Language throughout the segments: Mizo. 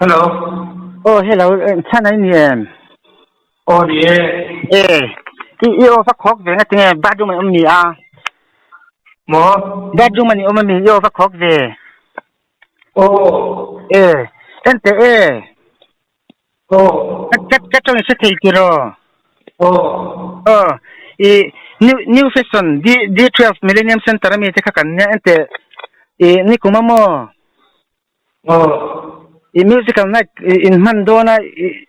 Hello. Aw hello chhan ai ni em? Aw ni e. E i i aw va khawk ve nga tinge bathroom an awm ni a? Maw? Bathroom an i awm ami i aw va khawk ve? Aw. E en teh e. Aw. Ka ka tawng i hre thei tiraw? Aw. Aw i new new fashion D D12 Millennium Center ami te kha kan nia en teh i nikum a maw? Aw. I musical night in hman dawn a,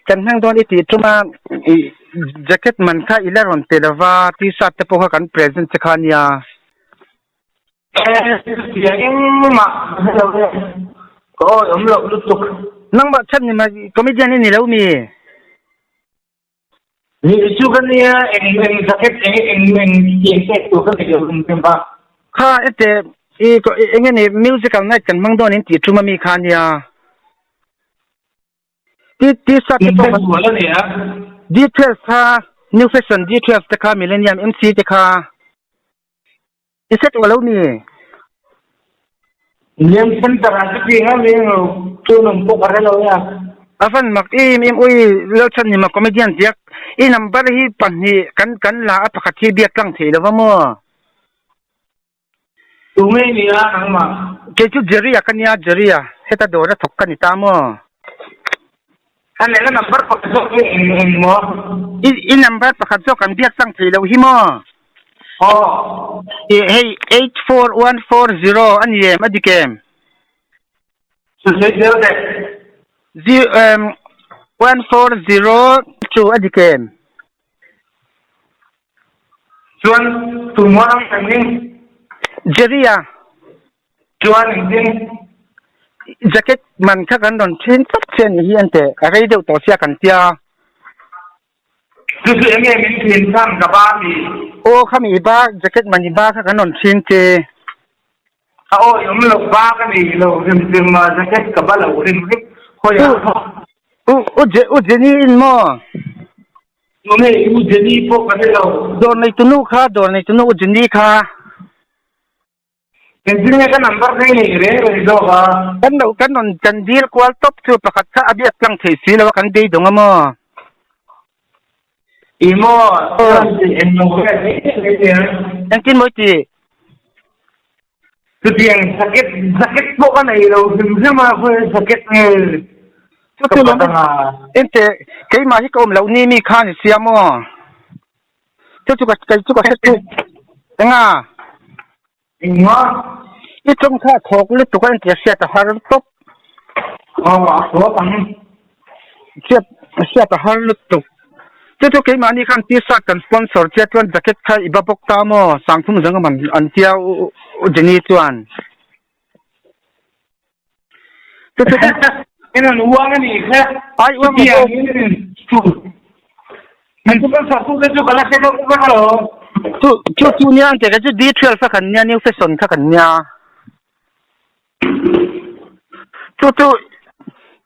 kan hmang dawn i tih tum a, i jacket man kha i la rawn pe lova, t-shirt te pawh kha kan present che kha ania. Chutiang engmah ka hre lo e, ka awi awm loh lutuk. Nangmah chhan ni mai, comedian i ni lo mi? Ni chu ka nia, eng eng jacket eng eng eng tiang pek tur ka nei lo rum rum a. Kha ete i eng nge ni musical night kan hmang dawn in tih tum ami kha nia. Ti t-shirt te pawh kan a nia. D12 kha new fashion D12 te kha millennium MC te kha. I hre tawh lo ni. Liam center ah ka ti ngam em lo, tun awm pawh ka hre lo nia. A van mak em em ui Lalchhan ni ma comedian tiak i number hi pahnih kan kan la a pakhat hi biak tlang thei lo va maw. Tu nge ni a nangmah? Kei chu Jerry a ka nia Jerry a heta dawr a thawk ka ni ta maw. A nena number pakhat zawk hi eng eng maw? I i number pakhat zawk an biak chang thei loh hi maw? Aw. I hei 84140 a ni em a dik em? Sawi zel teh. Zero um 140 chu a dik em? Chuan tumah ang eng eng? Jerry a. Chuan engtin? Jacket man kha kan rawn thin tlat che a nih hi ante a rei deuh tawh sia kan tia. Chu chu enge min thin chhan ka ba mi? Aw kha mi ba jacket man i ba kha kan rawn thin che. A awi awm loh ba ka nei lo rim rim a jacket ka ba lo rim rim hawi ah pawh. U u u Jenny in maw? Tunge u Jenny pawh ka hre lo. Dawr neitunu kha dawr neitunu u Jenny kha. Engtin nge ka number kha i neih reng reng zawk a? Kan lo kan rawn kan dil kual tawp chu pakhat kha a biak tlang theih si lo a kan beidawng a maw? I maw? Chuan tih eng lo vel mai mai mai a. Engtin maw i tih? Chutiang jacket jacket pawh ka nei lo hrim hrim a khawi jacket nge ka pat anga. Ente keimah hi ka awm loh ni mi kha ni sia maw? Chu chu ka kei chu ka hre chu. Enga? Engma? I tawng kha a thawk lutuk a entia hriat a har tawp. Aw a thawk ang. Hriat hriat a har lutuk. Chu chu keimahni khan t-shirt kan sponsor che chuan jacket kha i ba bawk ta maw? Sangthum zang awm an tia u Jenny chuan. Chu chu En an uang a nih kha. Ai uang lo Tiang in chu. An chu kan sa tu te chu ka la hre deuh vek lo. Chu chu chu nia an te ka chu D12 kha kan nia new fashion kha kan nia. Chu chu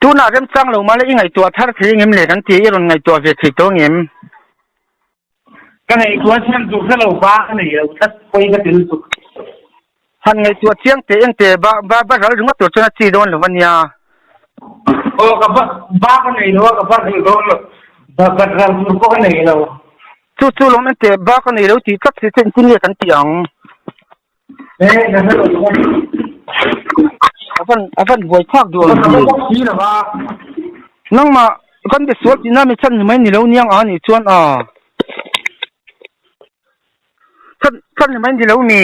tunah remchang lo mah le i ngaihtuah thar thei engem le kan ti i rawn ngaihtuah ve thei tawh engem. Ka ngaihtuah chiang tur hre lo ba ka nei lo tlat pawi ka ti lutuk. Han ngaihtuah chiang teh eng teh ba ba ba ral ringawt tur chuan a chi dawn lo a nia. Aw ka ba ba ka nei lo a ka ba ral dawn lo ba ba ral tur pawh ka nei lo. Chu chu lawm eng teh ba ka nei lo tih tlat si chu engtin nge kan tih ang. Eh ka hre lo tlat. A van a van buai thlak duh ang Ka ba bawk si lo va. Nangmah kan be sual tihna mi chhan ni mai ni lo niang a nih chuan a. Chhan chhan ni mai ni lo mi.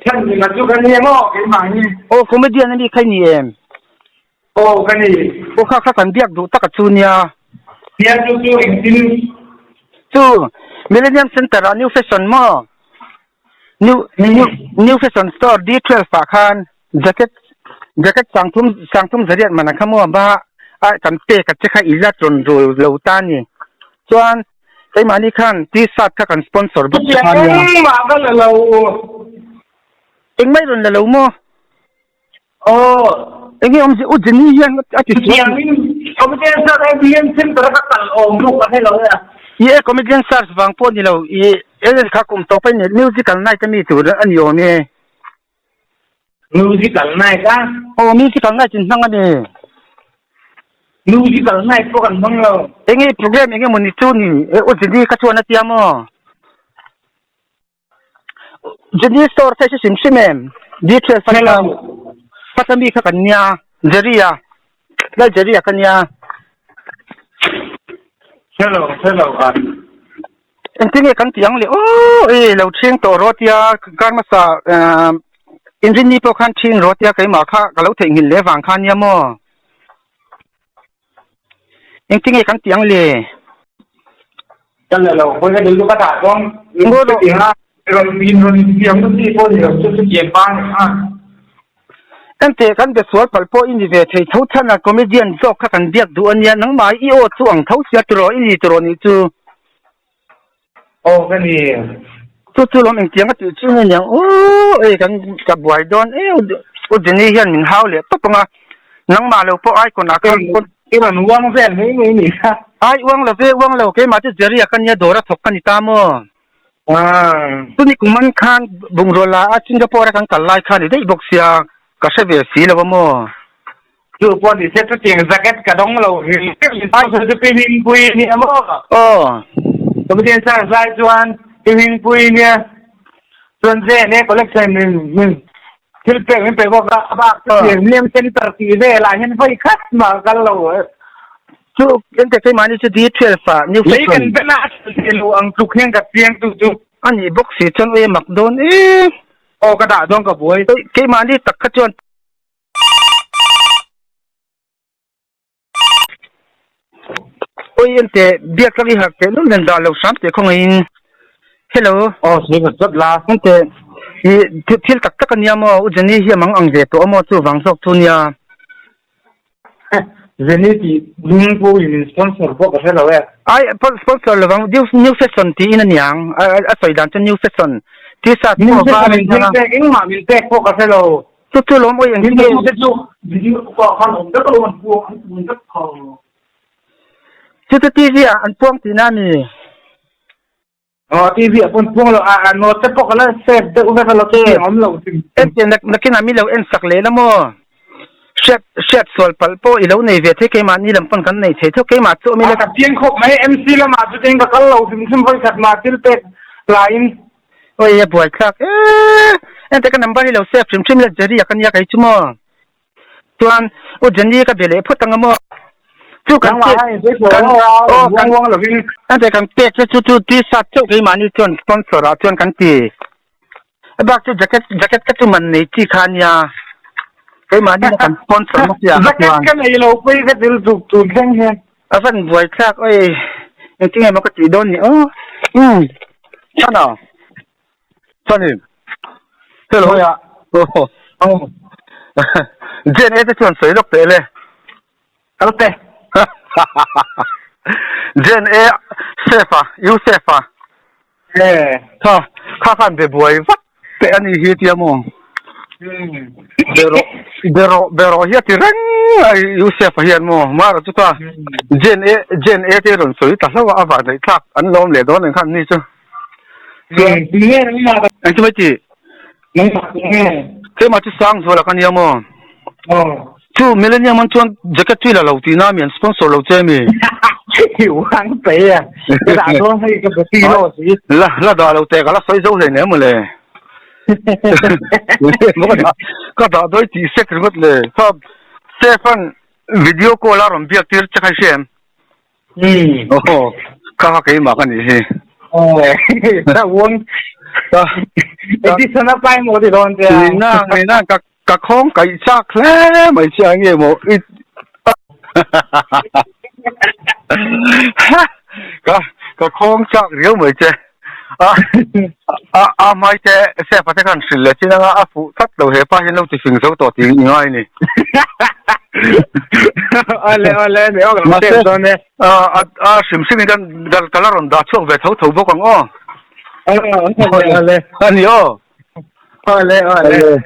Chhan ni ma chu ka ni em aw keimah hi. Aw comedian a mi kha i ni em? Aw ka ni. Aw kha kha kan biak duh tak a chu nia. Nia chu chu engtin? Chu Millennium Center ah new fashion maw? New new new fashion store D12 ah khan jacket jacket sangthum sangthum zariat man a kha maw ba a kan pek a che kha i la rawn rul lo ta a ni. Chuan keimahni khan t-shirt kha kan sponsor bawk che kha nia. Engmah ka la lo. Engmah i rawn la lo maw? Aw. Enge awm zia u Jenny hian a ti sual. Chutiangin comedian search ai hian center ka kal awm bawk a hre lo e a. I e comedian search vang pawh ni lo i e kha kum tawp a ni musical night a mi tur a ni awm e. Musical night a? Aw musical night in hmang a ni. Musical night pawh kan hmang lo. Enge program enge mawni chu ni e u Jenny kha chuan a tia maw? Jenny store kha i hre hrim hrim em? Detail fan Hello. Fata mi kha kan nia Jerry a Lal Jerry a ka nia. Hello hello a. Engtin nge kan tih ang le aw e lo ṭhing tawh rawh tia kar hmasa inrinni pawh khan ṭhing rawh tia keimah kha ka lo theihnghilh leh vang kha nia maw? Engtin nge kan tih ang le? Ka la lo hawi ka dil chu ka dah dawn chutianga rawn in rawn infiam na chi pawh ni lo chu chutiang pa ni kha. Enteh kan be sual palh pawh i ni ve thei tho chhan a comedian zawk kha kan biak duh a nia nangmah i aw chu ang tho sia tiraw i ni tiraw nih chu. Aw ka ni. Chu chu lawm engtiang a tih chu nge niang aw ei kan ka buai dawn eu u Jenny hian min hau leh tawp ang a nangmah lo pawh icon ah khan I rawn uang vel mai mai ni kha. Ai uang lo ve uang lo keimah chu Jerry a ka nia dawr a thawk ka ni ta maw. Chumi kum an khan bungraw la a Singapore a kan kal lai khan i daih bawk sia ka hre ve si lo a maw. Chu pawh ni se chutiang jacket ka dawng lo hrim hrim in sponsor chu Pi Hmingpuii nia maw? Aw. Comedian Search lai chuan Pi Hmingpuii nia chuan JNA collection min min thil pek min pe bawk a, a bak chutiang Millennium Centre tih velah hian vawi khat mah ka kal lo. Chu ente keimahni chu D12 ah new Lei fashion. kan ben a a ṭha thei lo ang tluk hian ka chiang chu chu. A nih bawk si chuan ui a mak dawn e. Aw ka dah dawn ka buai. Keimahni tak kha chuan Oi ente biak tlak i harh teh lul nen dah lo hram teh khawngaihin. Hello. Aw sawi vat vat la. Ente i thil tak tak ania maw u Jenny hi a mang ang ve tawh a maw chu vang zawk chu nia. Jenny tih hming pawh in min sponsor pawh ka hre lo e. Ai sponsor lovang new fashion tiin aniang a sawi dan chu new fashion t-shirt pawh a var a nia. New fashion in thil pek engmah min pek pawh ka hre lo. Chu chu lawm awi engtin nge? Te chu video pawh khan awm vek lo an puang an puang vek tho. Chu chu TV ah an puang tihna a ni. Aw TV ah pawh an puang lo a a note te pawh ka la save deuh vek a lo chu tiang awm lo hrim. Entir nakinah mi lo en sak leh la maw? Hriat hriat sual palh pawh i lo nei ve thei keimahni lam pawn kan nei thei theuh keimah chu awm ila. A ka chiang khawp mai MC lamah chu chuan ka kal lo hrim hrim vawikhat mah thil pek laiin. Oi a buai thlak ee ente ka number hi lo save hrim hrim la Jerry a ka nia kei chu maw chuan u Jenny ka be leh phawt anga maw chu kan pek kan aw kan ente kan pek te chu chu t-shirt chauh keimahni chuan sponsor ah chuan kan ti a bak chu jacket jacket ka chu man nei chi kha ania keimahni kan sponsor na sia jacket ka nei lo pui ka til tuk tun thleng hian A van buai thlak oi engtin nge maw ka tih dawn ni aw umm chhan a chhan in hello aw Jen e te chuan sawi lawk teh le kal te Jen e safe a you safe a Kha kha khan be buai vat teh a ni hi tia maw? Be rawh be rawh be rawh hi a ti reng a Yusef a hian maw? Mara chu kha Jen e Jen e te rawn sawi ta hlauh a a vah daih thlak an lo awm leh dawn ang khan ni chu. Chuan tinge nangmah ka Engti mai tih? Nangmah tinge? Keimah chu Sangzuala ka nia maw? Aw. Chu Millennium an chuan jacket chu i la lo tihna mi an sponsor lo che mi? I uang pe a, ka dah dawn hei ka bati lo si. La la dah lo teh ka la sawi zo hlei nem mawle. Ka dah ka dah dawi tih sek ringawt le. Kha Stefan video call a rawn biak tir che kha i hria em? Aw kha kha keimah ka nih hi. Aw ka uang. Edison a pai maw ti dawn che a. Nina nina ka Ka khawng kaih chak hle mai che a nge maw i ka ka khawng chak riau mai che a a a hmai te chef a te khan hrilh leh chin anga a fuh tlat lo hepa hian lo ti fing zo tawh tih i ngai ni Awle awle ni awk lo Mahse save dawn e. a a hrim hrim in kan ka la rawn dah chhuak ve tho tho bawk ang aw. Awle awle. A ni aw. Awle awle.